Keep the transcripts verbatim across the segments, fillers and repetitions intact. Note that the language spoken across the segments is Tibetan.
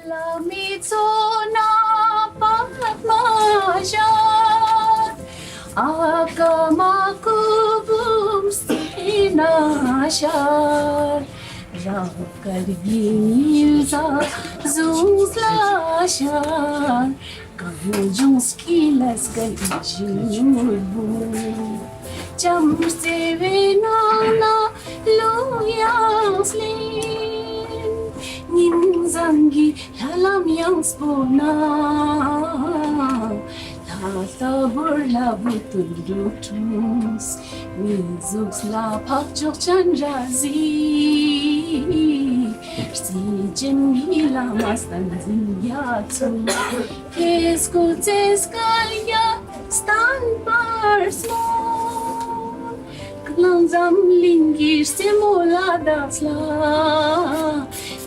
བླ་མའི་མཚོ་ན་པདྨ་བཞད། ཨ་ཀ་མ་སྐུ་འབུམ་སྲིད་ན་ཤར། རབ་དཀར་གྱི་ཉི་ཟླ་གཟུངས་ལ་ཤར། གངས་ལྗོངས་ཀྱི་ལ་སྐལ་ཞུ་བོ། ལྕམ་བརྩེ་བའི་ནང་ན་གླུ་དབྱངས་ལེན། ཉིན་བཟང་གི་ལྷ་ལམ་ཡངས་པོ་ན། ལྷ་ལྟ་བུར་ལྷ་བུ་དུད་འགྲོ་འཁྲུངས། མི་གཟུགས་ལ་འཕགས་མཆོག་སྤྱན་རས་གཟིགས། རྩིས་ཅན་གྱི་བླ་མ་བསྟན་འཛིན་རྒྱ་མཚོ། ཁྱེད་སྐུ་ཚེ་བསྐལ་བརྒྱར་བརྟན་པར་སྨོན། ཀུན་འཛམ་གླིང་གི་རྩེ་མོ་ལ་དྭགས་ལ།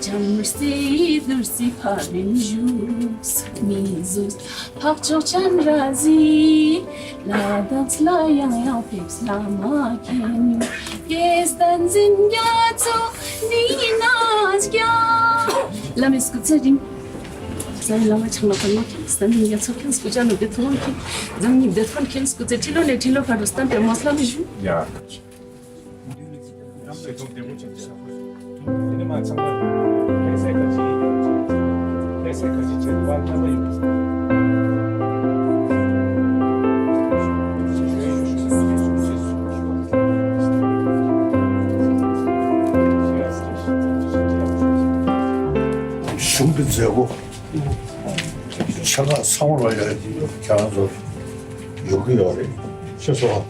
ལྕམ་རྩེ་ཡི་བདུད་རྩི་ཕ་རོལ་བཞུགས། མི་གཟུགས་འཕགས་མཆོག་སྤྱན་རས་གཟིགས། ལ་དྭགས་ལ་ཡང་ཡང་ཕེབས་བླ་མ་མཁྱེན། ཁྱེད་བསྟན་འཛིན་རྒྱ་མཚོ་འདི་ན་རྒྱ། བླ་མའི་སྐུ་ཚེ་རིང་། བཟའ་བའི་བླ་མ་ཆང་ལ་ཕན་མ་མཁྱེན། བསྟན་འཛིན་རྒྱ་མཚོ་མཁྱེན། སྐུ་ཅག་ནོར་བུའི་ཐུགས་དམ་མཁྱེན། འཛམ་གླིང་བདེ་ཐང་མཁྱེན། སྐུ་ཚེ་ཁྲི་ལོ་ནས་ཁྲི་ལོ་བར་དུ་བརྟན་པའི་སྨོན་ལམ་ཞུ། ཡ། བྱེད་ཐུབ་བདེ་པོ་ཅིག་བྱ་དགོས། དེ་ནས་མ་ཚང་མ་ལྷ་སའི་ཁ་ཆེ་ལྷ་སའི་ཁ་ཆེ་བྱེད་དུ་བ་ལྷ་མ་ཡོད། གཞུང་གི་མཛད་སྒོ་ཆེ་ཁག་ཚང་མ་ལ་ཡ་ཁྱེད་རང་ཚོ་ཡོང་གི་ཡོད་རེད། ཤེས་སོང་།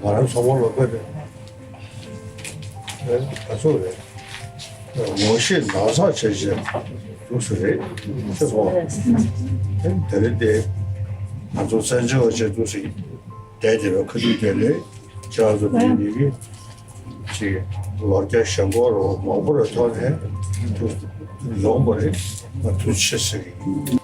ང་རང་ཚང་མ་ལ་དཔེ་རེད། ཨ་ཚོ་རེད། ངོ་ཤེས་ན་ཚ་བྱས་བྱས་འདུག་སེ་རེད། ཤེས་སོང་། དེ་རིང་དེ་ང་ཚོ་བཙན་བྱོལ་བ་བྱས་འདུག་སེ་བསྡད་བསྡད་པའི་ཁ་ཐུག་དེ་ལས་ཁྱེད་རང་ཚོ་མི་མི་གི་ཅིག་ལོ་བརྒྱ་ཞེ་འགོར་རོ་མང་པོ་རེ་ཐོག་ནས་འདུག་ཡོང་བ་རེད། ང་ཐུགས་རྗེ་ཆེ་ཟེར་གི་ཡིན།